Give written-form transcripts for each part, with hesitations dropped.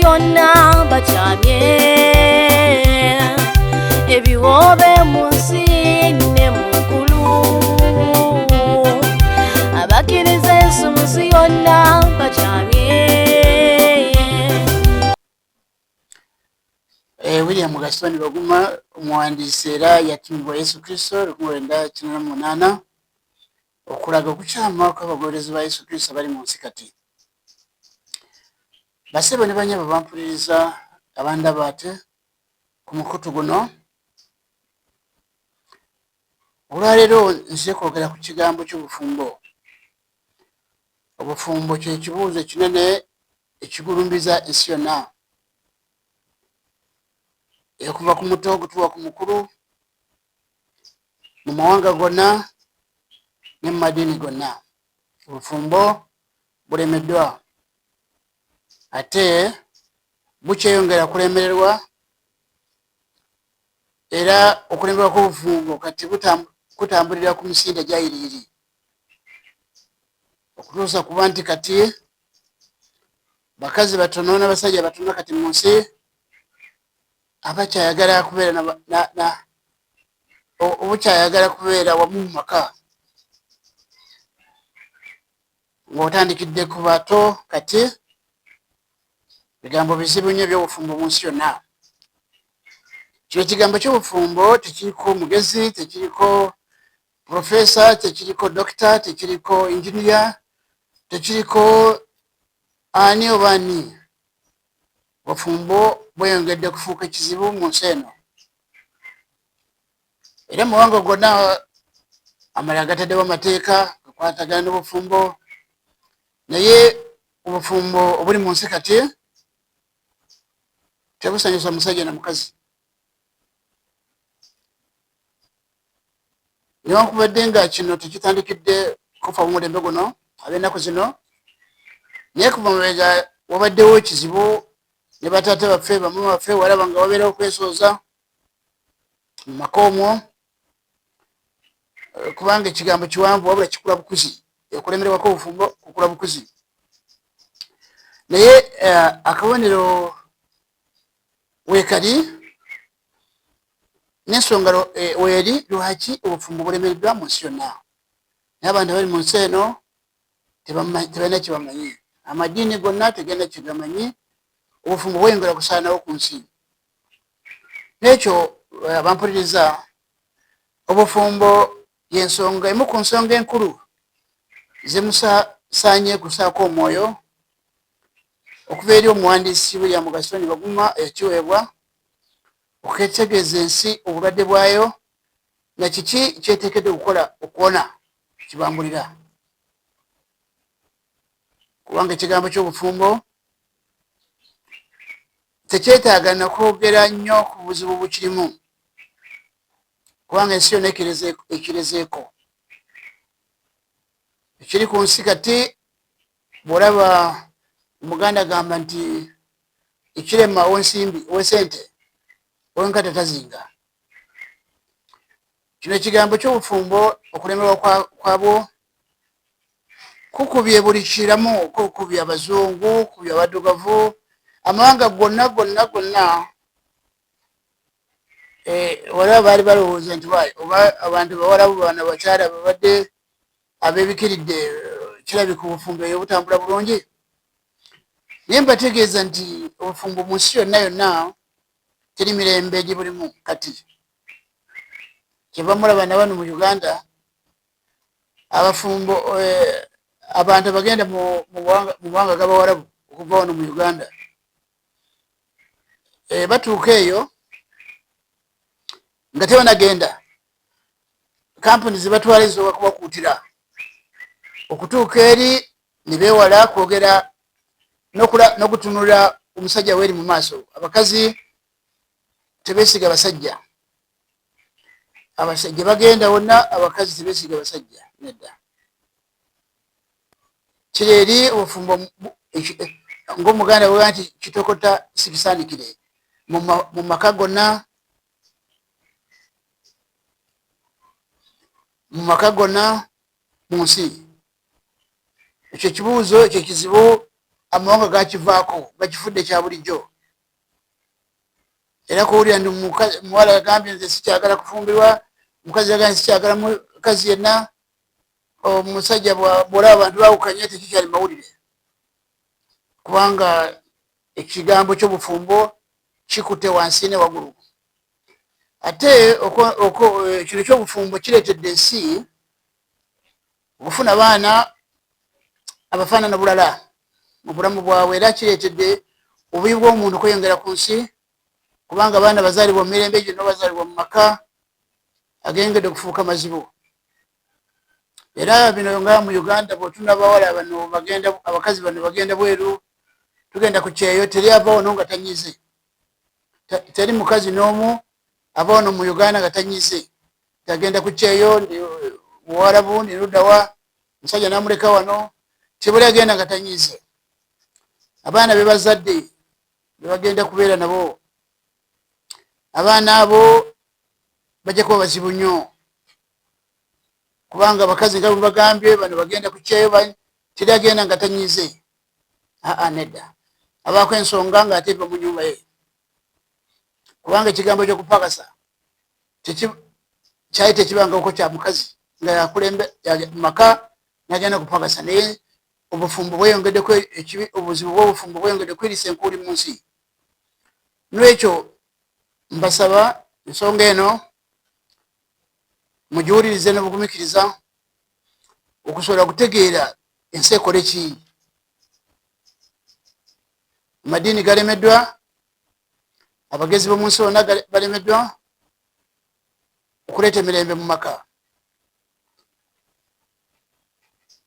yonna bakyamye, ebiwoobe mu nsi ne mu ggulu. Abakkiriza Yesu mu nsi yonna bakyamye. William Gaston Baguma, omuwandiisi era yatumibwa Yesu Kristo 1988 okulaga okukyama kw'abagoberezi ba Yesu Kristo abali mu nsi kati. Basebo ne banyabo bampuliriza abandaba ate ku mukutu guno, olwaleero nzize kwogera ku kigambo ky'obufumbo. Obufumbo kye kibuuzo ekinene ekigulumbiza ensi yonna. Okuva ku muto okutuuka ku mukulu, mu mawanga gonna ne mu madiini gonna, obufumbo bulemeddwa ate bukyeyongera kulemererwa, era okulemererwa kw'obufumbo kati kutambulira ku misinde gya yiriyiri okutuusa kuba nti kati bakazi batono n'abasajja batono kati mu nsi abakyayagala kubeera obukyayagala kubeera wamu mu maka, ng'otandikidde ku bato. Kati bigambo bizibu nnyo eby'obufumbo mu nsi yonna. Kino ekigambo ky'obufumbo tekiriko mugezi, tekiriko profesa, tekiriko dokita, tekiriko inginiya, tekiriko ani oba ani. Obufumbo bweyongedde kufuuka ekizibu mu nsi eno, era mu mawanga gonna amalala gataddewo amateeka gakwatagana n'obufumbo, naye obufumbo obuli mu nsi kati tebusanyusa musajja na mukazi. Newankubadde nga kino tekitandikidde kufa mu mulembe guno ab'ennaku zino, naye kuva mabega wabaddewo ekizibu ne bataata baffe, bamama baffe, walaba nga wabeerawo okwesooza mu maka omwo, kubanga ekigambo kiwanvu wabula kikula bukuzi. Okulemererwako obufumbo kukula bukuzi, naye akabonero weekali n'ensonga weeri lwaki obufumbo bulemereddwa mu nsi yonna. Naye abantu abali mu nsi eno tebalina kyebamanyi, amadiini gonna tegalina kyegamanyi, obufumbo bweyongera kusaanawo ku nsi. N'ekyo abampuliriza, obufumbo yensonga emu ku nsonga enkulu zemusaanye kusaako omwoyo okuva eri omuwandiisi William Gaston Baguma eyakiweebwa okwetegeeza ensi obulwadde bwayo na kiki kyeteekeddwa okukola okuwona kibambulira, kubanga ekigambo ky'obufumbo tekyetaaga nakwogera nnyo ku buzibu bukirimu, kubanga ensi yonna ekirezeeko ekiri ku nsi kati. Bw'olaba Omuganda agamba nti ekirema owensimbi owesente owenkata tazinga. Kino ekigambo ky'obufumbo okulemerwa kwabwo kukubye buli kiramu, kukubye abazungu, kukubye abaddugavu, amawanga gonna gonna gonna. Waliwo baali balowooza nti oba abantu bawalabu bano bakyala babadde abeebikiridde, kirabika obufumbo eyo butambula bulungi, naye mbategeeza nti obufumbo mu nsi yonna yonna teri mirembe gye bulimu kati. Kyeva mulaba na wano mu Uganda abafumbo, abantu abagenda mu mawanga g'Abawarabu okuva wano mu Uganda, batuuka eyo nga tebanagenda, kampuni zibatwala ezooka kubakuutira okutuuka eri ne beewala kwogera n'okutunula omusajja weeri mu maaso. Abakazi tebeesiga basajja, abasajja bagenda wonna, abakazi tebeesiga basajja nedda. Kiri eri obufumbo ng'Omuganda bwega nti kitokota sikisaanikire mu maka gonna, mu maka gonna mu nsi. Ekyo ekibuuzo, ekyo ekizibu Amawanga gakivaako, gakifudde kya bulijjo. Era kuwulira nti muwala yagambye nze sikyagala kufumbirwa, omukazi yagambye sikyagala mukazi yenna, omusajja bw'olaba abantu baawukanye tekikyali mawulire, kubanga ekigambo ky'obufumbo kikutte wansi ne waggulu. Ate kino ky'obufumbo kireetedde ensi okufuna abaana abafaanana bulala mu bulamu bwabwe, era kireetedde obubi bw'omuntu kweyongera ku nsi, kubanga abaana bazaalibwa mu mirembe gino bazaalibwa mu maka agengedde okufuuka mazibu. Era bino nga mu Uganda bw'otunula abawala bano bagenda, abakazi bano bagenda bweru, tugenda ku kyeyo, teri ava wano nga tanyize. Teri mukazi n'omu ava wano mu Uganda nga tanyize, tagenda ku kyeyo, ndi muwarabu, ndi luddawa, omusajja n'amuleka wano, tebuli agenda nga tanyize. Abaana be bazadde be bagenda kubeera nabo, abaana abo bajja kuba bazibu nnyo, kubanga abakazi nga bwe bagambye bano bagenda ku kyeyo, teri agenda nga tanyize. Aa, nedda, abaako ensonga ng'ate eva mu nnyumba ye, kubanga ekigambo ky'okupakasa kyali tekibangako kya mukazi nga yakulembe maka n'agenda kupakasa. Naye obufumbo bweyongeddeko ekibi, obuzibu bw'obufumbo bweyongedde kwirisa enkuuli mu nsi. Nolwekyo mbasaba ensonga eno mugiwulirize n'obugumikiriza okusobola okutegeera ensi ekole ki. Amadiini galemeddwa, abagezi b'omu nsi bonna balemeddwa okuleeta emirembe mu maka.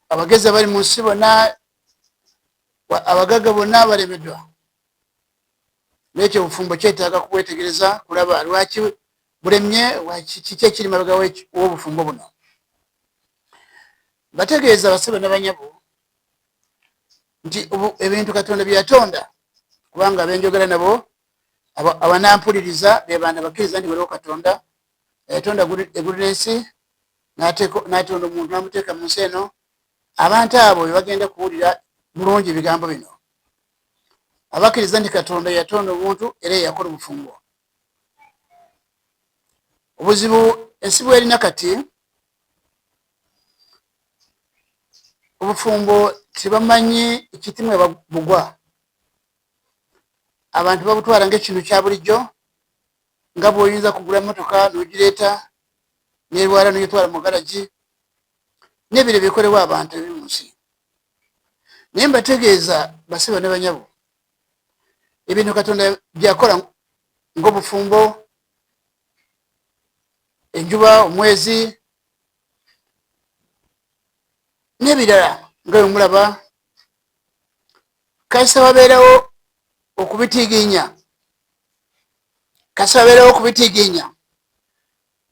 Abagezi abali mu nsi bonna, abagagga bonna balemeddwa. Nekyo obufumbo kyetaaga kubwetegereza, kulaba lwaki bulemye, kiki ekiri mabega w'obufumbo buno. Bategeeza abasebo ne banyabo nti ebintu Katonda bye yatonda, kubanga abenjogera nabo abanampuliriza be baana bakkiriza nti waliwo Katonda yatonda eggulu n'ensi, n'atonda omuntu n'amuteeka mu nsi eno. Abantu abo be bagenda kuwulira bulungi ebigambo bino, abakkiriza nti Katonda yatonda omuntu era yakola obufumbo. Obuzibu ensi bwerina kati, obufumbo tebamanyi ekitimwe bugwa. Abantu babutwala ng'ekintu kya bulijjo, nga bw'oyinza kugula mmotoka n'ogireeta n'erwala n'ogitwala mu garagi n'ebiro ebikolebwa abantu ebiri mu nsi. Naye mbategeeza basebo ne banyabo, ebintu Katonda byakola ng'obufumbo, enjuba, omwezi n'ebirala nga bwe mulaba, kasita wabeerawo okubitiginya, kasita wabeerawo okubitiginya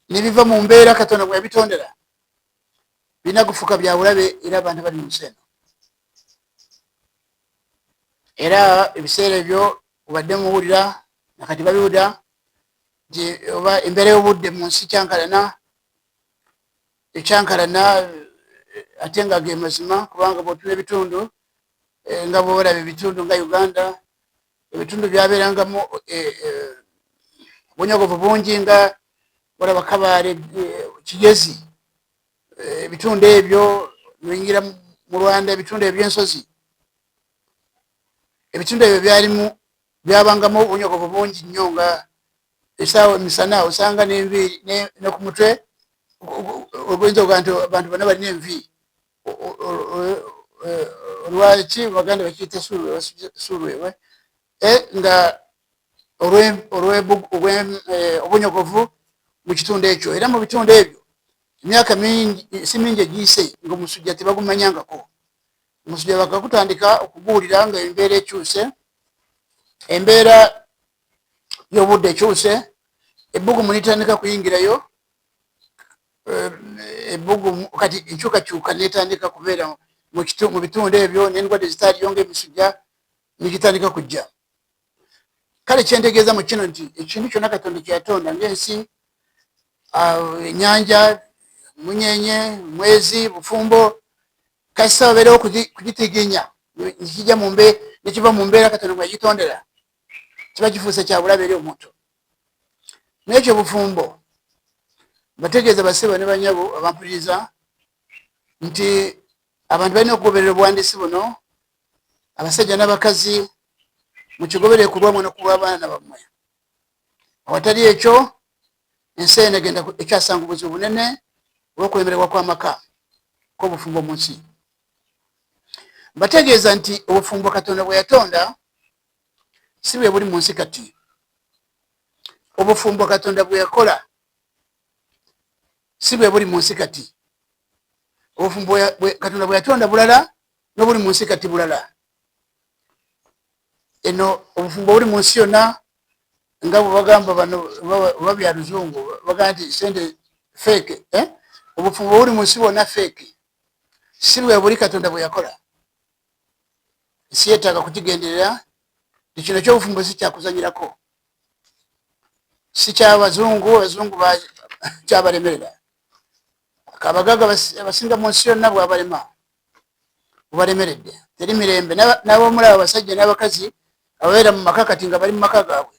ne biva mu mbeera Katonda bwe yabitondera, birina kufuuka bya bulabe era abantu bali mu nsi eno. Era ebiseera ebyo obadde muwulira nakati babiwulira nti oba embeera y'obudde mu nsi kyankalana, ekyankalana, ate nga ge mazima, kubanga bw'otuna ebitundu nga bw'olaba ebitundu nga Uganda, ebitundu byabeerangamu obunyogovu bungi, nga olaba Kabaale, Kigezi, ebitundu ebyo, noyingira mu Rwanda, ebitundu ebyensozi, ebitundu ebyo byalimu byabangamu obunyogovu bungi nnyo, nga esaawa emisana osanga n'enviiri ne ku mutwe oguyinza okugaa nti abantu bonna balina envi. Lwaki baganda bakiyita sulwewe, nga obunyogovu mu kitundu ekyo. Era mu bitundu ebyo emyaka mingi, si mingi egiyise, nga omusujja tebagumanyangako. Omusujja bakakutandika okuguwulira nga embeera ekyuse, embeera y'obudde ekyuse, ebbugumu litandika kuyingirayo, ebbugumu. Kati enkyukakyuka netandika kubeera mu bitundu ebyo, n'endwadde zitaaliyo ng'emisujja negitandika kujja. Kale kyentegeeza mu kino nti ekintu kyonna Katonda kyeyatonda ng'ensi, ennyanja, munyenye, mwezi, bufumbo, kasita babeerewo kugitiginya Nekijja nekiva mu mbeera Katonda mwe yagitondera, kiba kifuuse kya bulabe eri omuntu. N'ekyo obufumbo, mbategeeza bassebo ne bannyabo abampuliriza nti abantu balina okugoberera obuwandiisi buno, abasajja n'abakazi, mukigoberere ku lwammwe ne ku lw'abaana bammwe. Awatali ekyo, ensi eno egenda ekyasanga obuzibu bunene olw'okulemererwa kw'amaka k'obufumbo mu nsi. Mbategeeza nti obufumbo Katonda bwe yatonda si bwe buli mu nsi kati. Obufumbo Katonda bwe yakola si bwe buli mu nsi kati. Obufumbo Katonda bwe yatonda bulala n'obuli mu nsi kati bulala. Eno obufumbo buli mu nsi yonna nga bwe bagamba bano oba bya luzungu bagamba nti sente fake, eh? Obufumbo buli mu nsi bwonna fake, si bwe buli Katonda bwe yakola. Ensi yeetaaga kukigenderera nti kino ky'obufumbo si kyakuzanyirako, si kyabazungu, abazungu kyabalemerera. Abagagga abasinga mu nsi yonna bwabalema, bubalemeredde, teri mirembe. N'abomulaba abasajja n'abakazi ababeera mu maka kati nga bali mu maka gaabwe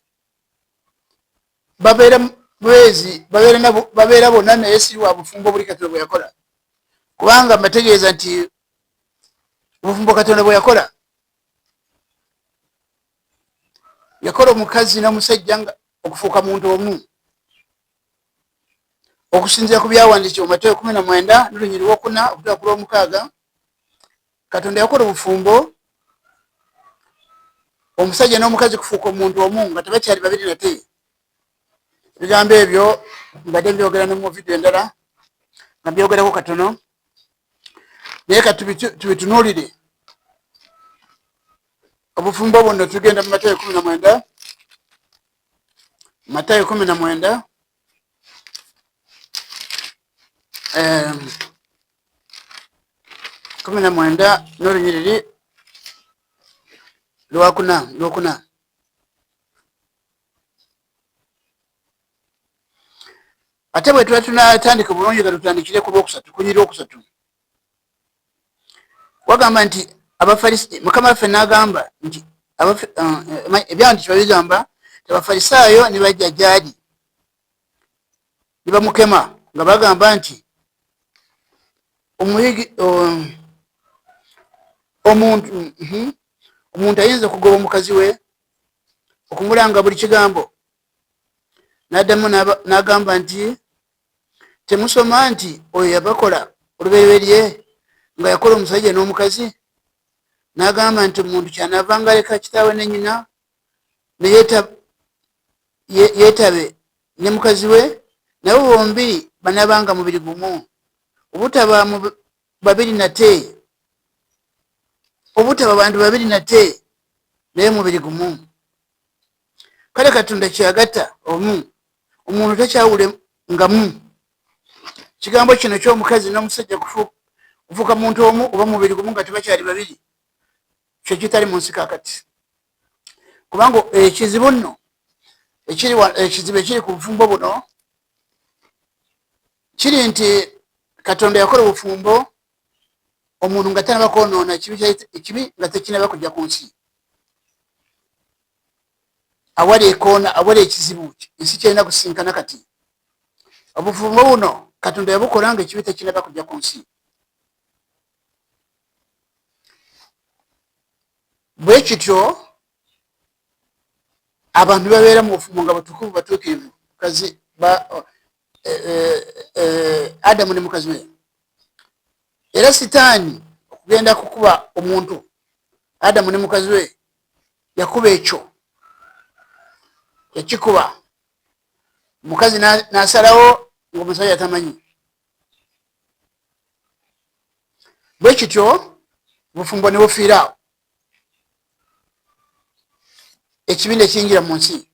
babeera bwezi, babeera bonna, naye si wa bufumbo buli Katonda bwe yakola. Kubanga mbategeeza nti obufumbo Katonda bwe yakola, yakola omukazi n'omusajja nga okufuuka muntu omu, okusinziira ku byawandiikibwa mu Matayo 19 n'olunyiri lwokuna okutuuka ku lwomukaaga. Katonda yakola obufumbo omusajja n'omukazi kufuuka omuntu omu nga tebakyali babiri nate. Ebigambo ebyo mbadde mbyogera ne mu vidiyo endala nga mbyogerako katono, naye ka tubitunuulire obufumbo buno. Tugenda mu Matayo 19, Matayo 19, 19 n'olunyiriri lwakuna, lwokuna. Ate bwe tuba tunatandika bulungi, ka tutandikire ku lwokusatu, kunyiri lwokusatu. Wagamba nti abafarisi, Mukama waffe n'agamba nti ebyawandiikibwa bigamba nti Abafalisaayo ne bajja gy'ali ne bamukema nga bagamba nti omuyigi omuntu omuntu ayinza okugoba omukazi we okumulanga buli kigambo? N'addamu n'agamba nti temusoma nti oyo yabakola olubereberye nga yakola omusajja n'omukazi, n'agamba nti omuntu kyanaavanga aleka kitaawe ne nnyina ne yeetabe ne mukazi we, nabo bombi banabanga mubiri gumu, obutaba babiri nate, obutaba bantu babiri nate, naye mubiri gumu. Kale Katonda kyeyagatta omu, omuntu takyawule ngamu. Kigambo kino ky'omukazi n'omusajja kufuuka muntu omu oba mubiri gumu nga tebakyali babiri kye kitali mu nsi kaakati, kubanga ekizibu nno ekiri, ekizibu ekiri ku bufumbo buno kiri nti Katonda yakola obufumbo omuntu nga tanaba kwonoona, ekibi nga tekinaba kujja ku nsi. Awali ekoona, awali ekizibu ensi kyerina kusinkana kati, obufumbo buno Katonda yabukola nga ekibi tekinaba kujja ku nsi. Bwe kityo abantu babeera mu bufumbo nga batukuvu, batuukirivu, kazi Adamu ne mukazi we. Era Sitaani okugenda kukuba omuntu Adamu ne mukazi we, yakuba ekyo, yakikuba omukazi n'asalawo ng'omusajja tamanyi. Bwe kityo obufumbo ne bufiira awo, ekibi ne kiyingira mu nsi.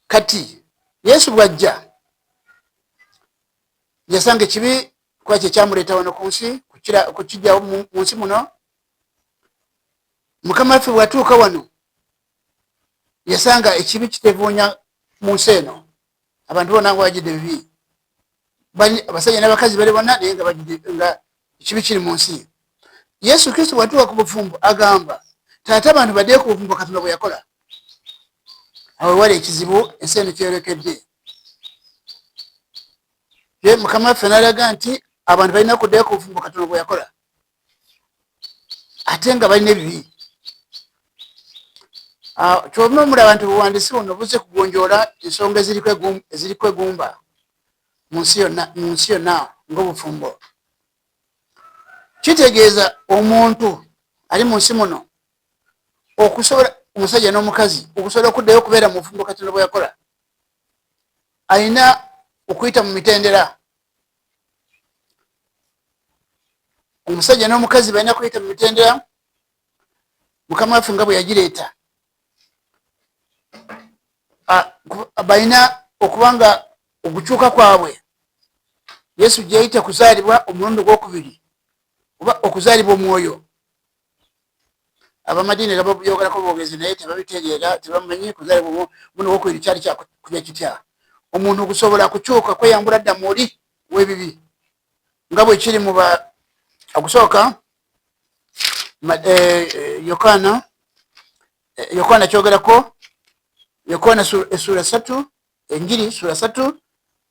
Kati Yesu bw'ajja yasanga ekibi, kuba kyekyamuleeta wano ku nsi kukijjawo mu nsi muno. Mukama waffe bw'atuuka wano yasanga ekibi kitevuunya mu nsi eno, abantu bonna nga bajjudde ebibi, abasajja n'abakazi bali bonna, naye nga ekibi kiri mu nsi. Yesu Kristo bwatuuka ku bufumbo agamba taata abantu baddeyo ku bufumbo Katonda bwe yakola. Awo wali ekizibu ensi eno kyeyolekedde. Ye Mukama waffe n'alaga nti abantu balina kuddayo ku bufumbo Katonda bwe yakola, ate nga balina ebibi. Kyova omulaba nti obuwandiisi buno buzze kugonjoola ensonga eziriko egumba mu nsi yonna ng'obufumbo. Kitegeeza omuntu ali mu nsi muno okusobola, omusajja n'omukazi okusobola okuddayo okubeera mu bufumbo Katonda bwe yakola, alina okuyita mu mitendera. Omusajja n'omukazi balina kuyita mu mitendera Mukama waffe nga bwe yagireeta. Balina okuba nga okukyuka kwabwe Yesu gyeyita kuzaalibwa omulundi ogwokubiri oba okuzaalibwa omwoyo. Abamadiini gababyogerako boogezi naye tebabitegeera, tebamanyi kuzaalibwa omulundi ogwokubiri kyali kyakulya kitya. Omuntu okusobola kukyuka kweyambula dda muli w'ebibi nga bwe kiri mu okusooka Yokaana, Yokaana kyogerako, Yokaana essuula 3, Enjiri ssuula 3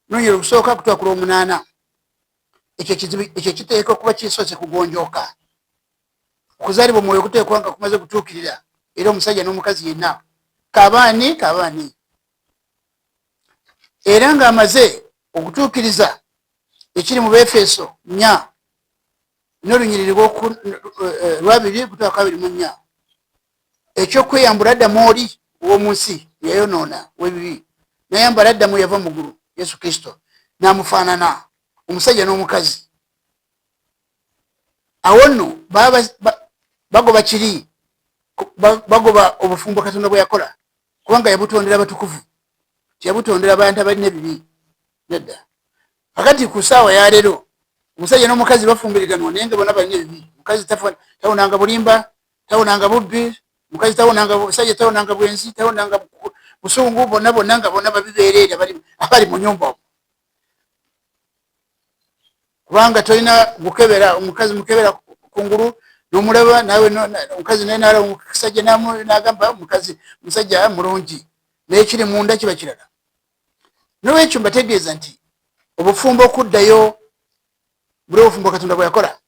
n'olunyiriri olusooka kutuuka ku lw'omunaana. Ekyo ekizibu ekyo kiteekwa okuba kisoose kugonjooka. Okuzaalibwa omwoyo kuteekwa nga kumaze kutuukirira era omusajja n'omukazi yenna kabaani kabaani, era ng'amaze okutuukiriza ekiri mu Befeso 4 n'olunyiriri lwabiri kutuuka ku 24, ekyokweyambula Adamu oli ow'omu nsi yayonoona w'ebibi, n'ayambala Adamu eyava mu ggulu, Yesu Kristo, n'amufaanana, omusajja n'omukazi. Awo nno baba bagoba kiri, bagoba obufumbo Katonda bwe yakola, kubanga yabutondera batukuvu, teyabutondera bantu abalina ebibi nedda. Kakati ku ssaawa ya leero omusajja n'omukazi bafumbiriganwa naye nga bonna balina ebibi. Omukazi tawonanga bulimba, tawonanga bubbi, mukazi tawonanga, musajja tawonanga bwenzi, tawonanga busungu, bonna bonna nga bonna babibeereera abali mu nyumba omwo. Kubanga tolina gukebera, omukazi mukebera kungulu n'omulaba naawe, omukazi naye nalaba omusajja n'agamba omukazi musajja mulungi, naye kiri munda kiba kirala. N'olwekyo mbategeeza nti obufumbo okuddayo, buli obufumbo Katonda bwe yakola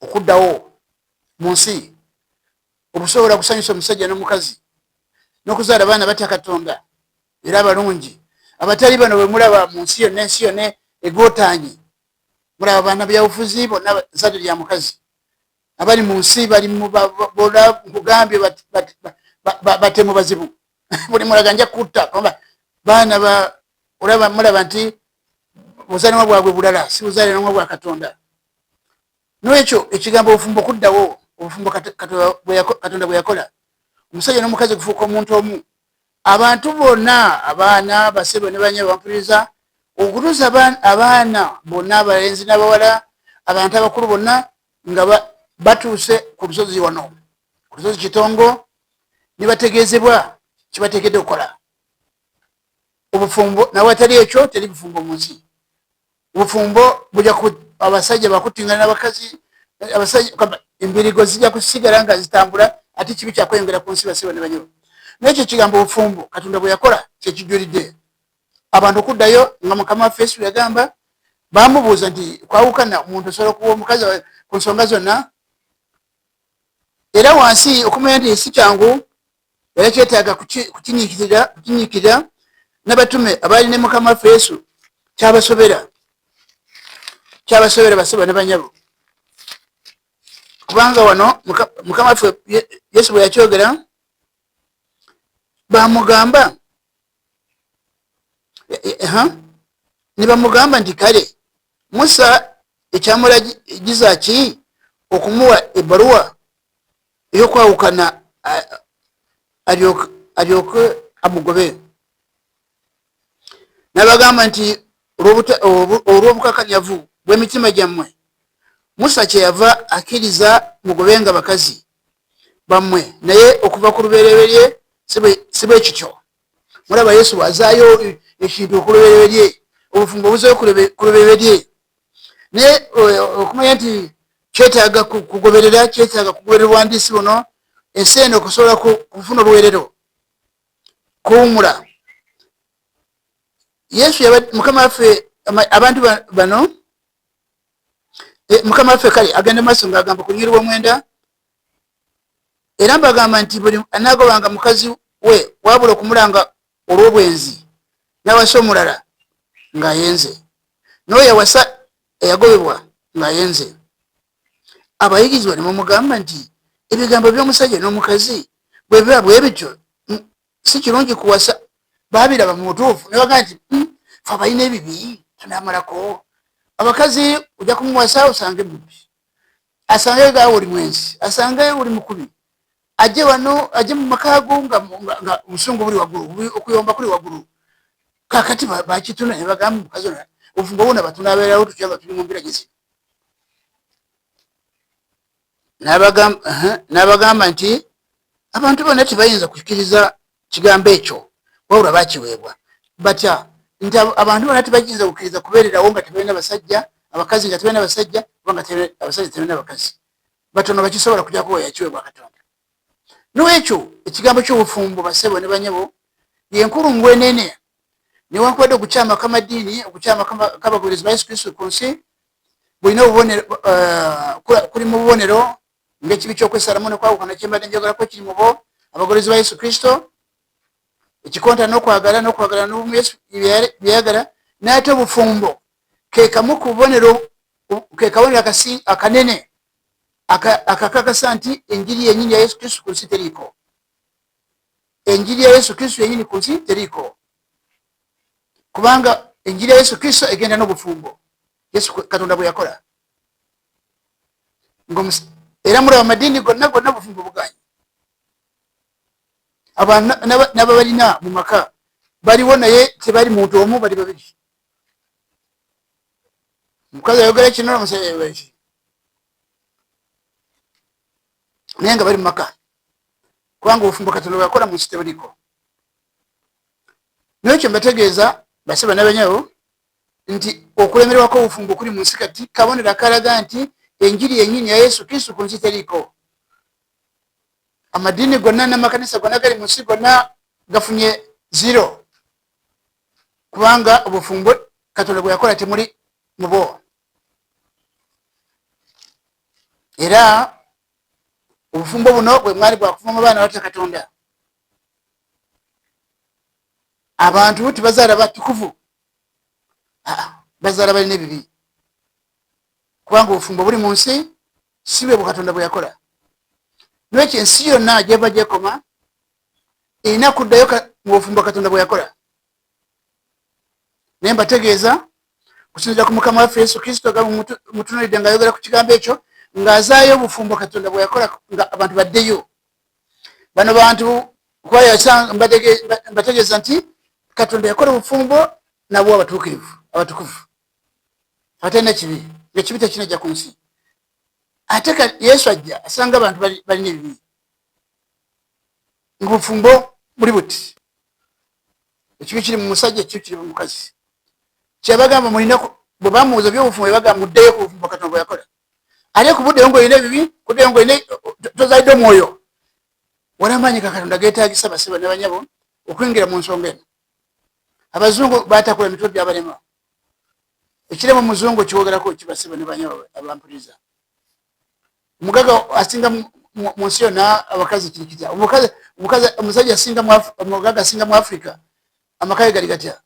okuddawo mu nsi, obusobola kusanyusa omusajja n'omukazi n'okuzaala abaana batya Katonda era abalungi, abatali bano bwe mulaba mu nsi yonna, ensi yonna egootaanye. Mulaba abaana byabufuzi bonna zzadde lya mukazi abali mu nsi bali bona, nkugambye batemu bazibu, buli mulaga nja kutta baana ba olaba, mulaba nti buzaalirwa bwabwe bulala, si buzaalirwa bwa Katonda. N'olwekyo ekigambo obufumbo okuddawo, obufumbo Katonda bwe yakola, omusajja n'omukazi kufuuka omuntu omu, abantu bonna, abaana basebo ne banyabo bampuliriza, okutuusa abaana bonna abalenzi n'abawala, abantu abakulu bonna nga batuuse ku lusozi wano, ku lusozi Kitongo, ne bategeezebwa kibateekeddwa okukola. Obufumbo nawatali ekyo teri bufumbo mu nsi. Obufumbo bujja abasajja bakutingana n'abakazi, abasajja embirigo zijja kusigala nga zitambula, ate kibi kyakweyongera ku nsi basebo ne banyabo. N'ekyo ekigambo obufumbo Katonda bwe yakola kyekijulidde abantu okuddayo nga Mukama waffe Yesu yagamba. Bamubuuza nti kwawukana omuntu osobola okuwa omukazi ku nsonga zonna, era wansi okumanya nti si kyangu, era kyetaaga kukinyiikirira. N'abatume abaali ne Mukama waffe Yesu kyabasobera, kyabasobera basebo ne banyabo, kubanga wano Mukama waffe Yesu bwe yakyogera bamugamba ne bamugamba nti kale Musa ekyamulagiza ki okumuwa ebbaluwa ey'okwawukana alyoke amugobe. N'abagamba nti olw'obukakanyavu bw'emitima gyammwe Musa kyeyava akkiriza mugobenga bakazi bammwe, naye okuva ku lubereberye si bwe kityo. Mulaba Yesu bw'azaayo ekintu ku lubereberye, obufumbo buzeeyo ku lubereberye. Naye okumanya nti Kyetaaga kugoberera, kyetaaga kugoberera obuwandiisi buno, ensi eno okusobola kufuna obuweerero, kuwumula. Yesu Mukama waffe, abantu bano, Mukama waffe kale agenda maaso ng'agamba ku lunyiriri lw'omwenda, era mbagamba nti buli anaagobanga mukazi we wabula okumulanga olw'obwenzi n'awasa omulala ng'ayenze, n'oyo awasa eyagobebwa ng'ayenze. Abayigirizwa ne bamugamba nti ebigambo by'omusajja n'omukazi bwe biba bwe bityo, si kirungi kuwasa. Baabiraba mu butuufu ne bagamba nti fe abalina ebibi tunaamalako abakazi, ojja kumuwasa osange mubbi, asange gaawe oli mwenzi, asange oli mukubi, ajje wano, ajje mu maka go nga obusungu buli waggulu, okuyomba kuli waggulu. Kakati bakituna ne bagamba mukazi ono obufumbo bwona batunabeerawo tutya nga tuli mu mbeera gye zino? N'abagamba nti abantu bonna tebayinza kukkiriza kigambo ekyo, wabula bakiweebwa. Batya nti abantu bonna tebayinza kukkiriza kubeererawo nga tebalina basajja, abakazi nga tebalina basajja, oba nga abasajja tebalina bakazi. Batono bakisobola kujjako yakiweebwa Katonda. N'olwekyo ekigambo ky'obufumbo, basebo ne banyabo, yenkulungu enene. Newankubadde okukyama kw'amadiini, okukyama kw'abagoberezi ba Yesu Kristo ku nsi bulina obubonero, kuli mu bubonero ng'ekibi ky'okwesalamu n'okwawukana kyembadde njogerako kiri mu bo abagoberezi ba Yesu Kristo, ekikonta n'okwagala n'okwagala n'obumu Yesu byeyagala. N'ate obufumbo ke kamu ku bubonero, ke kabonero akanene akakakasa nti enjiri yennyini ya Yesu Kristo ku nsi teriiko. Enjiri ya Yesu Kristo yennyini ku nsi teriiko, kubanga enjiri ya Yesu Kristo egenda n'obufumbo Yesu Katonda bwe yakola. Era mulaba amadiini gonna gonna obufumbo buganye. N'ababalina mu maka baliwo, naye tebali muntu omu, bali babiri. Omukazi ayogera kino, omusajja ayogera ki, naye nga bali mu maka, kubanga obufumbo Katonda bwe yakola mu nsi tebuliko. Naye mbategeeza, basebo n'abanyawo, nti okulemererwako obufumbo kuli mu nsi kati kabonero akalaga nti enjiri yennyini ya Yesu Kristo ku nsi teriiko. Amadiini gonna n'amakanisa gonna gali mu nsi gonna gafunye zero, kubanga obufumbo Katonda bwe yakola temuli mu bo. Era obufumbo buno bwe mwali bwakuva mu baana batya Katonda. Abantu tebazaala batukuvu, bazaala balina ebibi, kubanga obufumbo buli mu nsi si bwe Katonda bwe yakola. Nolwekyo ensi yonna gyeva gyekoma erina kuddayo mu bufumbo Katonda bwe yakola. Naye mbategeeza kusinziira ku Mukama waffe Yesu Kristo nga mutunuulidde ng'ayogera ku kigambo ekyo, ng'azaayo obufumbo Katonda bwe yakola, nga abantu baddeyo. Bano bantu kuba mbategeeza nti Katonda yakola obufumbo nabwo abatuukirivu, abatukuvu, abatalina kibi, ng'ekibi tekinajja ku nsi. Ate Yesu ajja asanga abantu balina ebibi, ng'obufumbo buli buti, ekibi kiri mu musajja, ekibi kiri mu mukazi. Kyabagamba mulina, bwe bamubuuza byobufumbo, yabagamba muddeyo ku bufumbo Katonda bwe yakola. Ate kubuddeyo ng'olina ebibi, kuddeyo ng'olina tozalidde omwoyo, wali amaanyi ga Katonda geetagisa, basebo ne banyabo, okuyingira mu nsonga eno. Abazungu batakula emitwe gyabalema. Ekirema omuzungu kiwogerako kibasebo ne banyabo abampuliriza. Omugaga asinga mu nsi yonna abakazi kiri kitya? Omusajja asinga, omugaga asinga mu Africa, amaka ge gali gatya?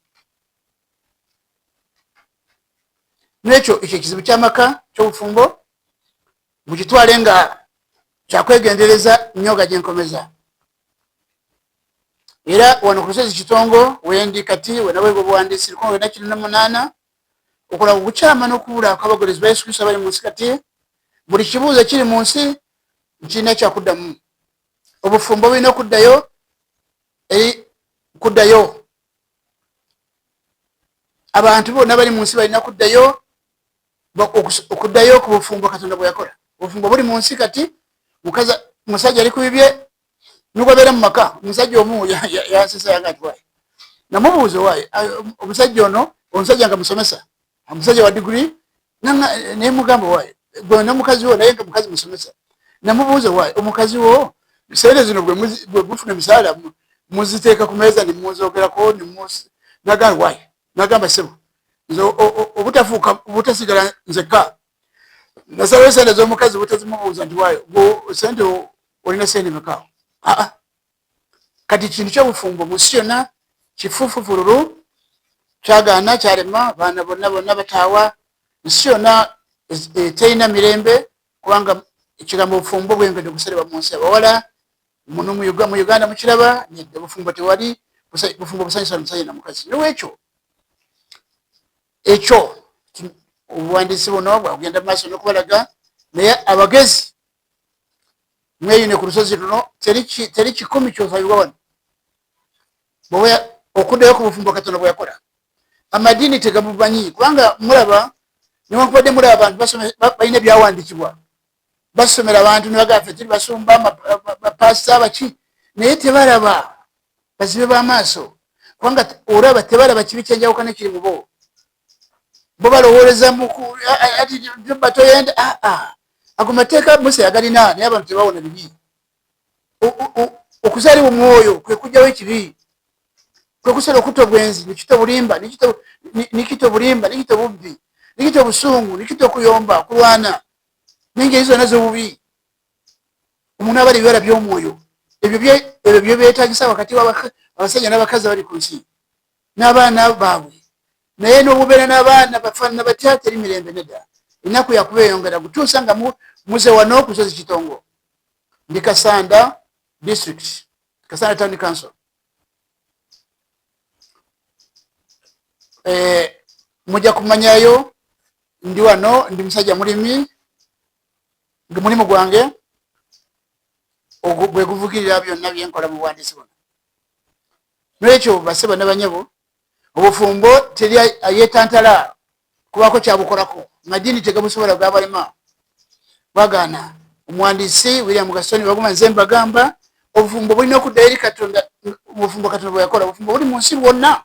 Nekyo ekyo ekizibu ky'amaka ky'obufumbo mukitwale nga kyakwegendereza nnyo ga gyenkomeza. Era wano ku lusozi Kitongo wendi kati wenaweebwa obuwandiisi 1998 okulaba okukyama n'okubula kw'abagoberezi ba Yesu Kristo abali mu nsi kati. Buli kibuuzo ekiri mu nsi nkirina kyakuddamu. Obufumbo bulina okuddayo eri kuddayo. Abantu bonna bali mu nsi balina kuddayo, okuddayo ku bufumbo Katonda bwe yakola. Obufumbo buli mu nsi kati, musajja ali ku bibye nugwabeera mu maka. Omusajja omu yansesa yanga nti waayi, namubuuza waayi omusajja ono, omusajja nga musomesa, omusajja wa diguri, nemugamba waayi Gwe nomukazi wo, naye nga mukazi musomesa, namubuuza, "Wa omukazi wo sente zino bwe mufuna emisaala muziteeka ku meeza nemuzogerako?" Nagamba, "Why?" Nagamba, "Sebo, nze obutafuuka, obutasigala nzekka, nasalayo sente z'omukazi butazimubuuza nti waayo sente, olina sente meka?" Aa, kati kintu kyobufumbo mu nsi yonna kifufufululu, kyagaana, kyalema. Abaana bonna bonna bataawa, nsi yonna terina mirembe, kubanga ekigambo obufumbo bwengedde okuserebwa mu nsi. Abawala muno mu Uganda mukiraba, nedda, obufumbo tewali bufumbo busanyusa musajja na mukazi. Nolwekyo ekyo obuwandiisi buno bwagenda maaso n'okubalaga. Naye abagezi mweyune ku lusozi luno, teri 1,000 kyosabibwa wano okuddayo ku bufumbo Katonda bwe yakola. Amadiini tegamumanyi, kubanga mulaba, newankubadde mulaba abantu balina ebyawandiikibwa, basomera abantu nebagamba ffe tuli basumba, bapasita, baki, naye tebalaba, bazibe b'amaaso, kubanga olaba tebalaba kibi kyenjawukana ekiri mu bo. Bo balowooleza ati batoyenda. Aa, ago mateeka Musa yagalina, naye abantu tebawona bibi. Okuzaalibwa omwoyo kwe kujjawo ekibi, kwe kusala okutta obwenzi, nikita obulimba, nikita obulimba, nikita obubbi, nikita obusungu, nikita okuyomba, okulwana n'engeri zonna z'obubi. Omuntu aba ebibala by'omwoyo, ebyo byebyetagisa wakati w'abasajja n'abakazi abali ku nsi n'abaana baabwe. Naye n'obubeera n'abaana bafaanana batya, teri mirembe, nedda. Ennaku yakubeeyongera gutuusa nga muze wano ku nsozi Kitongo. Ndi Kasanda District, Kasanda Town Council. Mujja kumanyayo ndi wano. Ndi musajja mulimi, mulimu gwange gwe guvugirira byonna byenkola mu buwandiisi buno. Nolwekyo, basebo ne banyabo, obufumbo teri ayetantala kubako kyabukolako. Madiini tegabusobola, gabalema, bwagaana. Omuwandiisi William Gaston Baguma, nze mbagamba obufumbo bulina okuddayo eri Katonda, obufumbo Katonda bwe yakola. Obufumbo buli mu nsi bwonna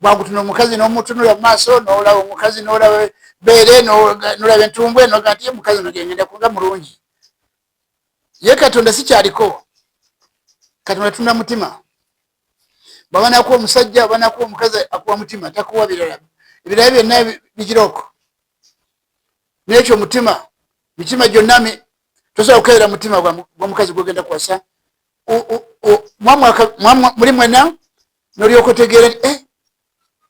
bwagutunula omukazi n'omutunula mu maaso, n'olaba omukazi, n'olaba beere, n'olaba entumbwe, noga nti omukazi nogengenda kunga mulungi. Ye Katonda si kyaliko. Katonda tunda mutima. Bwaba nakuwa omusajja, aba nakuwa omukazi, akuwa mutima, takuwa birala. Ebirala byonna bigiroko. Nekyo omutima, mitima gyonna tosobola kukeera mutima gwomukazi gwogenda kuwasa. Muli mwena nolyoka otegeera nti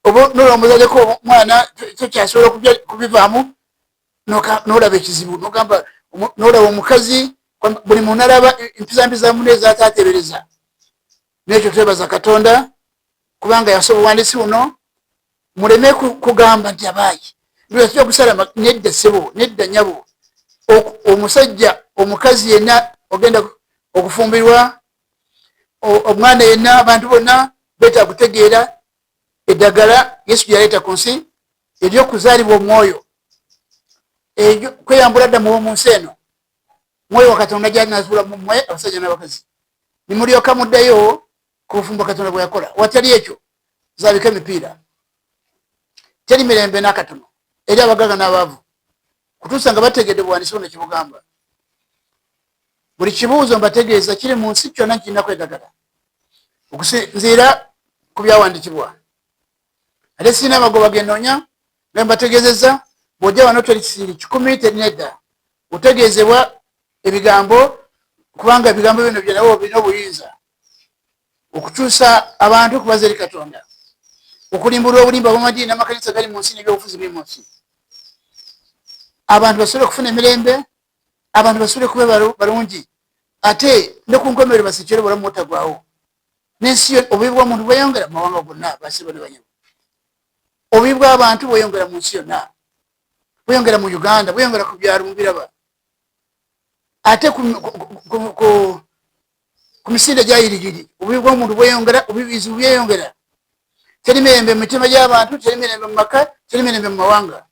oba nolaba omuzaleko omwana tokyasobola kubivaamu, nolaba ekizibu, nogamba, nolaba omukazi, buli muntu alaba empisa mbi zamune ezatatebereza. Nekyo twebaza Katonda kubanga yasobola obuwandiisi buno, muleme kugamba nti abaayi lwetujja kusala. Nedda ssebo, nedda nnyabo. Omusajja, omukazi yenna ogenda okufumbirwa, omwana yenna, abantu bonna beetaaga kutegeera eddagala Yesu gyeyaleeta ku nsi eryokuzaalibwa omwoyo, kweyambula dda muwo mu nsi eno. Mwoyo wa Katonda gyanazula mumwe abasajja n'abakazi, nimulyoka muddayo ku bufumbo Katonda bwe yakola. Watali ekyo, zaabiko emipiira, teri mirembe n'akatono eri abagaga n'abaavu, kutuusa nga bategedde buwandiisi buno kibugamba. Buli kibuuzo mbategeeza kiri mu nsi kyonna kirinaku eddagala okusinziira ku byawandiikibwa. Ate sirina amagoba genoonya, nga mbategeezezza, bw'ojja wano teri kisiri 1,000, terinedda, otegeezebwa ebigambo, kubanga ebigambo bino byanawo birina obuyinza okukyusa abantu okubaza eri Katonda, okulimbulwa obulimba bwamadiini n'amakanisa gali mu nsi n'ebyobufuzi biri mu nsi, abantu basobole okufuna emirembe, abantu basobole kuba balungi, ate ne ku nkomerero basikire obulamu butagwawo n'ensi. Obubi bw'omuntu bweyongera mu mawanga gonna. Basebo ne banyabo, obubi bw'abantu bweyongera mu nsi yonna, bweyongera mu Uganda, bweyongera ku byalo, mubiraba. Ate ku misinde gyayirigiri, obubi bw'omuntu bweyongera, obubizibu byeyongera. Teri mirembe mu mitima gy'abantu, teri mirembe mu maka, teri mirembe mu mawanga.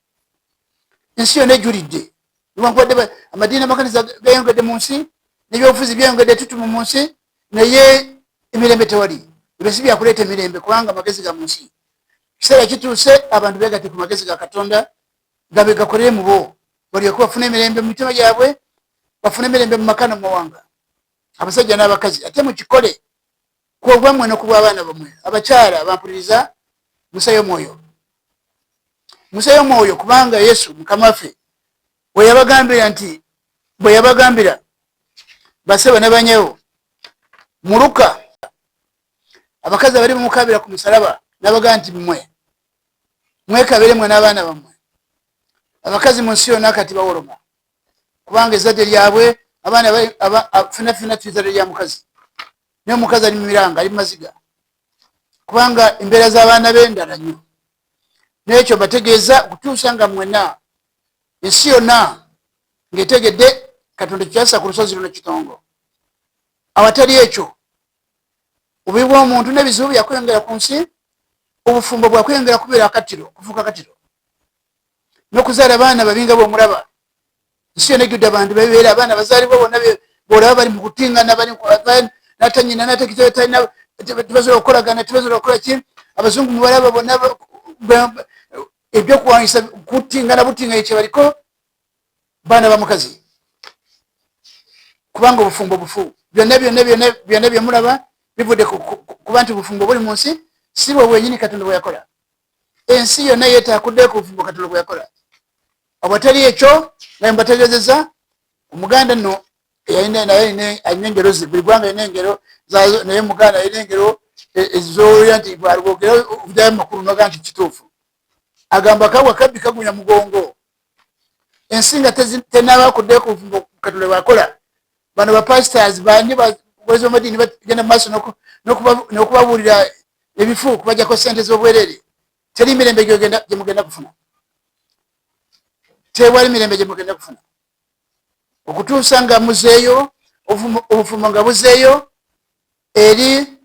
Ensi yonna ejulidde. Newankubadde amadiini, amakanisa gayongedde mu nsi, n'ebyobufuzi byeyongedde tutumu mu nsi, naye emirembe tewali. Ebyo si byakuleeta emirembe, kubanga amagezi ga mu nsi. Kiseera kituuse abantu begatte ku magezi ga Katonda, gabe gakolere mu bo. Balyoke bafune emirembe mu mitima gyabwe, bafune emirembe mu maka nomawanga, abasajja n'abakazi. Ate mukikole ku bwammwe n'okubw'abaana bammwe. Abakyala bampuliriza, musayo omwoyo, musayo omwoyo, kubanga Yesu Mukama waffe bwe yabagambira nti, bwe yabagambira basebo ne banyewo muluka abakazi abali mumukabira ku musalaba, nabagaa nti mmwe mwekabire mwe n'abaana bammwe. Abakazi mu nsi yonna kati bawoloma, kubanga ezzadde lyabwe abaana fena fena tuli zadde lya mukazi, naye omukazi ali mumiranga, ali mumaziga, kubanga embeera z'abaana be ndala nnyo. N'ekyo bategeeza okutuusa nga mwena ensi yonna ng'etegedde Katonda kyasa ku lusozi luno Kitongo. Awatali ekyo, obubi bw'omuntu n'ebizibu byakweyongera ku nsi, obufumbo bwakweyongera kubeera akatiro, kufuuka akatiro, n'okuzaala abaana babinga bwomulaba. Nsi yonna ejjudde abantu babibeera, abaana bazaalibwa bonna bwolaba bali mu kutingana, bali natanyina natekitalina, tebasobola okukolagana, tebasobola kukola ki. Abazungu mubalaba bonna ebyokuwanyisa kutingana butinga kyebaliko, baana bamukazi, kubanga obufumbo bufu. Byonna byonna byonna byonna byemulaba bivudde kuba nti obufumbo buli mu nsi si bwe bwenyini Katonda bwe yakola. Ensi yonna yeetaakudde ku bufumbo Katonda bwe yakola. Awatali ekyo, nga mbategeezeza, Omuganda nno naye alina engero ze. Buli gwanga alina engero zazo, naye Omuganda alina engero ezowulira nti bwalwogera okugyayo amakulu noga nti kituufu. Agamba kabwa kabbi kagunya mugongo. Ensi nga tenaba kuddeyo ku bufumbo Katonda bwakola, bano bapastors bani bagozi bamadiini bagenda mu maaso n'okubabuulira ebifu, kubajjako sente z'obwerere. Teri mirembe gyemugenda kufuna, tewali mirembe gyemugenda kufuna okutuusa nga muzeeyo obufumbo, nga buzeeyo eri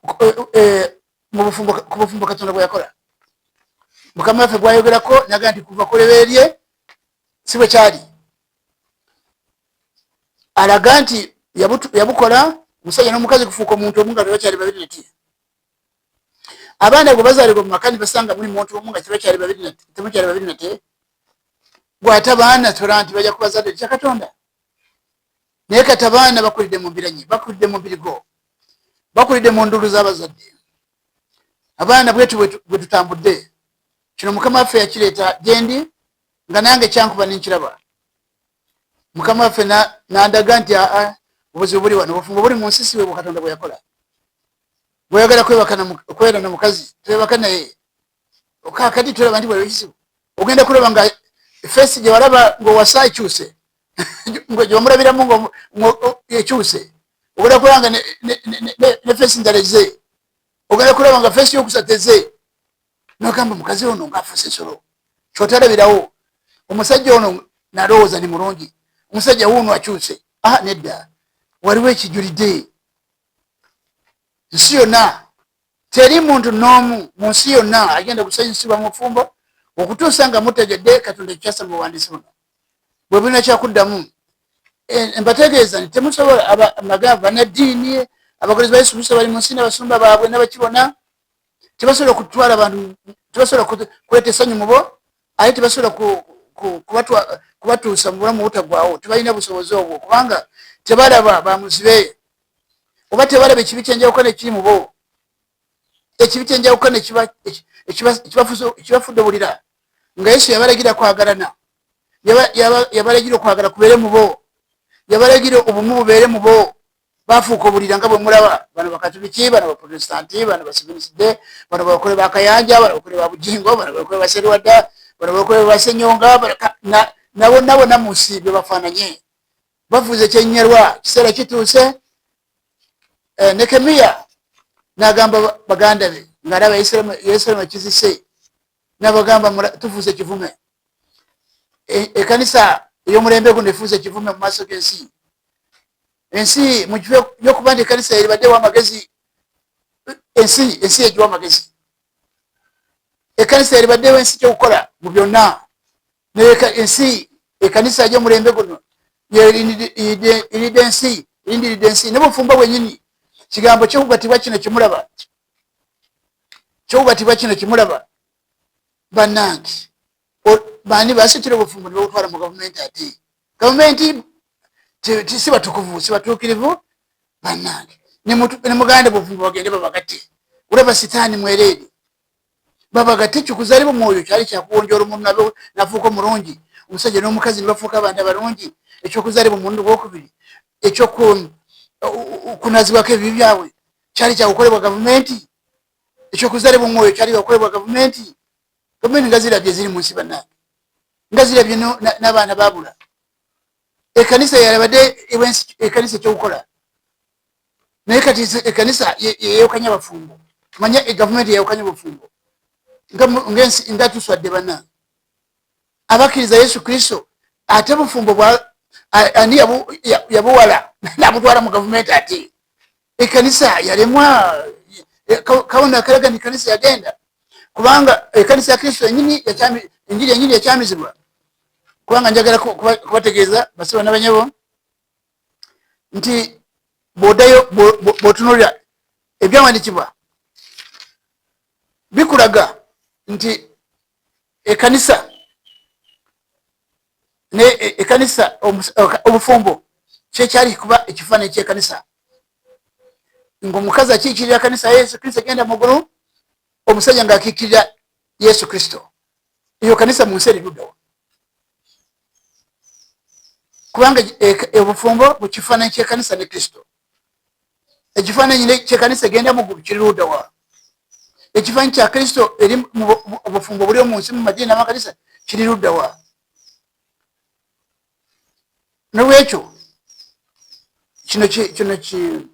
ku bufumbo Katonda bwe yakola. Mukama waffe bwayogerako naga nti kuva kuleberye si bwe kyali, alaga nti yabukola omusajja n'omukazi kufuuka omuntu omu nga tebakyali babiri nati. Abaana bwe bazaalibwa mu maka ne basanga muli muntu omu nga tebakyali babiri nate, temukyali babiri nate, gwate abaana tola nti bajja kubazadde kya Katonda. Naye kati abaana bakulidde mu mbiranyi, bakulidde mu mbirigo, bakulidde mu ndulu z'abazadde. Abaana bwetu bwe tutambudde. Kino Mukama waffe yakireeta gyendi nga nange kyankuba nenkiraba. Mukama waffe nandaga nti aa, obuzibu buli wano, obufumbo buli mu nsi si bwe Katonda bwe yakola. Bweyagala kwera na mukazi, twebaka naye. Kakati tulaba nti waliwo ekizibu, ogenda kulaba nga face gye walaba ng'owasa ekyuse, gyewamulabiramu ekyuse. Ogenda kulaba nga ne face ndala eze, ogenda kulaba nga face yokusatu eze, nogamba mukazi ono ngaafuuse ensolo kyotalabirawo. Omusajja ono nalowooza ni mulungi, omusajja wuuno akyuse. Ah, nedda, waliwo ekijulidde nsi yonna. Teri muntu n'omu mu nsi yonna agenda kusanyusibwa mu bufumbo okutuusa nga mutegedde Katonda ekyasa mu buwandiisi buno bwe bulina kyakuddamu. Mbategeeza nti temusobola amagamba bannaddiini, abakolezi ba Yesu Kristo bali mu nsi n'abasumba baabwe n'abakibona, tebasobola kutwala abantu, tebasobola kuleeta essanyu mu bo, ate tebasobola kubatuusa mu bulamu obutaggwaawo. Tebalina busobozi obwo, kubanga tebalaba, bamuzibe, oba tebalaba ekibi kyenjawukana ekiri mu bo, ekibi kyenjawukana ekibafudde obulira. Nga Yesu yabalagira kwagalana, yabalagira okwagala kubeere mu bo, yabalagira obumu bubeere mu bo, bafuuka obulira nga bwe mulaba. Bano Bakatuliki, bano Baprotestanti, bano Baseveniside, bano bakole ba Kayanja, bano bakole ba Bujingo, bano bakole ba Serwadda, bano bakole ba Senyonga, nabo nabona mu nsi bwe bafaananye, bafuuze kyenyerwa. Kiseera kituuse. Nekemiya n'agamba baganda be ng'alaba Yerusalemu ekizise, n'abagamba tufuuse kivume. Ekanisa ey'omulembe guno efuuse kivume mu maaso g'ensi. Ensi mu kifo y'okuba nti ekanisa eribaddewo amagezi, ensi egiwa amagezi, ekanisa eribaddewo ensi kyokukola mu byonna, naye ensi, ekanisa y'omulembe guno eridde ensi, erindiridde ensi. Ne bufumbo bwenyini, kigambo kyokugatibwa kino kimulaba, kyokugatibwa kino kimulaba, bannange. Baani basitira obufumbo ne babutwala mu gavumenti? Ate gavumenti si batukuvu, si batuukirivu bannange. Ne muganda bufumbo bagende babagatte, olaba sitaani mwereere babagatte. Kikuzaalibwa mwoyo kyali kyakuwonjola omuntu nafuuka omulungi, omusajja n'omukazi ne bafuuka abantu abalungi. Ekyokuzaalibwa omulundi gwokubiri, ekyokunazibwako ebibi byabwe kyali kyakukolebwa gavumenti. Ekyokuzaalibwa omwoyo kyali kyakukolebwa gavumenti. Gavumenti nga zirabye ziri mu nsi bannange, nga zirabye n'abaana babula. Ekkanisa yalabadde ekkanisa ekyokukola, naye kati ekkanisa yeyawukanya abafumbo, manya gavumenti yeyawukanya obufumbo. Nga tuswadde bannange abakkiriza Yesu Kristo. Ate bufumbo ani yabuwala nabutwala mu gavumenti? Ate ekkanisa yalemwa. Kabona akalaga nti ekkanisa yagenda, kubanga ekkanisa ya Kristo enyini, enjiri enyini yakyamizibwa. Kubanga njagala kubategeeza basiba nabanyabo nti bwoddayo bw'otunuulira ebyawandiikibwa bikulaga nti ekkanisa ne ekkanisa obufumbo kyekyali kuba ekifaananyi ky'ekkanisa, ng'omukazi akiikirira kanisa ya Yesu Kristo egenda mu ggulu, omusajja ng'akiikirira Yesu Kristo. Eyo kanisa mu nsi eri luddawa? Kubanga obufumbo mu kifaananyi ky'ekanisa ne Kristo, ekifaananyi ky'ekanisa egenda mu ggulu kiri luddawa? Ekifaananyi kya Kristo eri obufumbo buli omu nsi mu madiini n'amakanisa kiri luddawa? Nolwekyo kino kino ki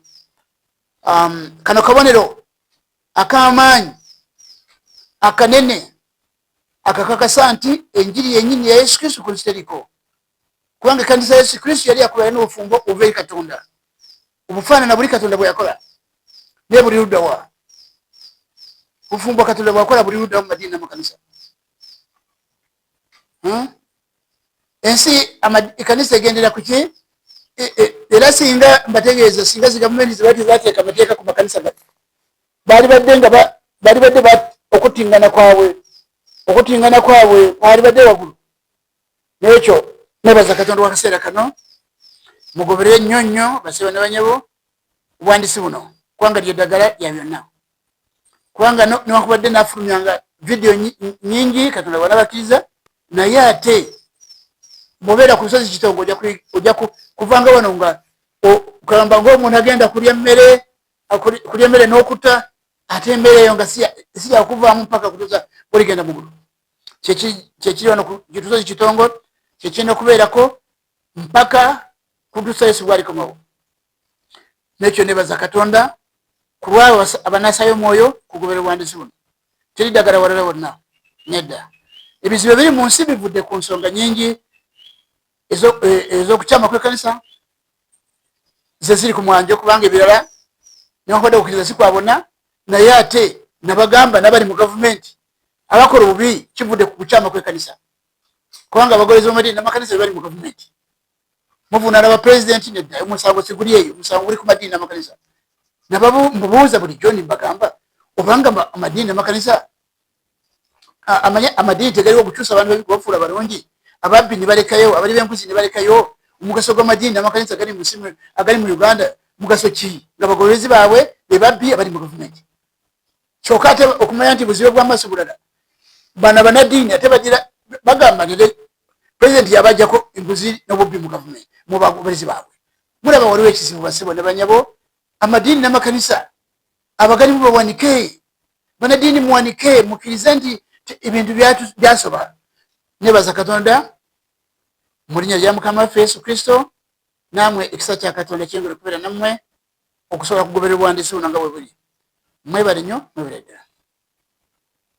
kano kabonero ak'amaanyi akanene akakakasa nti enjiri yennyini ya Yesu Kristo ku nsi teriko, kubanga ekkanisa ya Yesu Kristo yali yakubeera n'obufumbo obuva eri Katonda, obufaanana buli Katonda bwe yakola. Naye buli luddawa bufumbo Katonda bwakola? Buli luddawa mu madiini n'amakanisa? Ensi ekanisa egendera ku ki? Era singa mbategeeza, singa zi gavumenti zibadde zateeka amateeka ku makanisa gati, baali badde nga baali badde okutingana kwabwe, okutingana kwabwe kwali badde waggulu. N'ekyo nebaza Katonda wakaseera kano. Mugoberere nnyo nnyo basebo ne banyabo obwandisi buno, kubanga lyeddagala lya byonna. Kubanga newankubadde nafulumyanga vidiyo nyingi, Katonda bwanabakkiriza, naye ate bwobeera ku lusozi Kitongo ojja kuvanga wano nga kugamba ngaomuntu agenda kulya mmere, kulya emmere n'okutta, ate embeera eyo nga si yakuvaamu mpaka kutuusa oligenda mugulu. Kyekiri wano kitusozi Kitongo, kyekirina okubeerako mpaka kutuusa Yesu bwalikomawo. Nekyo nebaza Katonda ku lwabo abanasayo omwoyo kugobera obwandisi buno. Teri ddagala walala wonna, nedda. Ebizibu ebiri mu nsi bivudde ku nsonga nyingi ez'okukyama kw'ekkanisa ze ziri ku mwanjo, kubanga ebirala newankubadde okukkiriza si kwa bonna, naye ate nabagamba nabali mu gavumenti abakola obubi kivudde ku kukyama kw'ekkanisa, kubanga abagolezi b'amadiini n'amakanisa bebali mu gavumenti. Muvunaana ba pulezidenti? Nedda, omusango siguli eyo, omusango guli ku madiini n'amakanisa. Nababuuza bulijjo nimbagamba, obanga amadiini n'amakanisa amadiini tegaliwo okukyusa abantu babi kubafuula balungi, ababbi ne balekayo, abali b'enguzi ne balekayo, omugaso gw'amadiini n'amakanisa agali mu nsi, agali mu Uganda, mugaso ki nga bagoberezi baabwe be babbi abali mu gavumenti? Kyokka ate okumanya nti buzibe bw'amaaso bulala, bano abanadiini ate bagira bagamba nti pulezidenti yabajjako enguzi n'obubbi mu gavumenti mu bagoberezi baabwe. Mulaba waliwo ekizibu basebo ne banyabo. Amadiini n'amakanisa abagalimu bawanike, banadiini muwanike, mukkirize nti ebintu byasoba. Nebaza Katonda mu linnya lya Mukama waffe Yesu Kristo. Naamwe ekisa kya Katonda kyengera okubeera nammwe okusobola kugoberera obwandiisi buno nga bwe buli. Mwebale nnyo, mwebale ddala.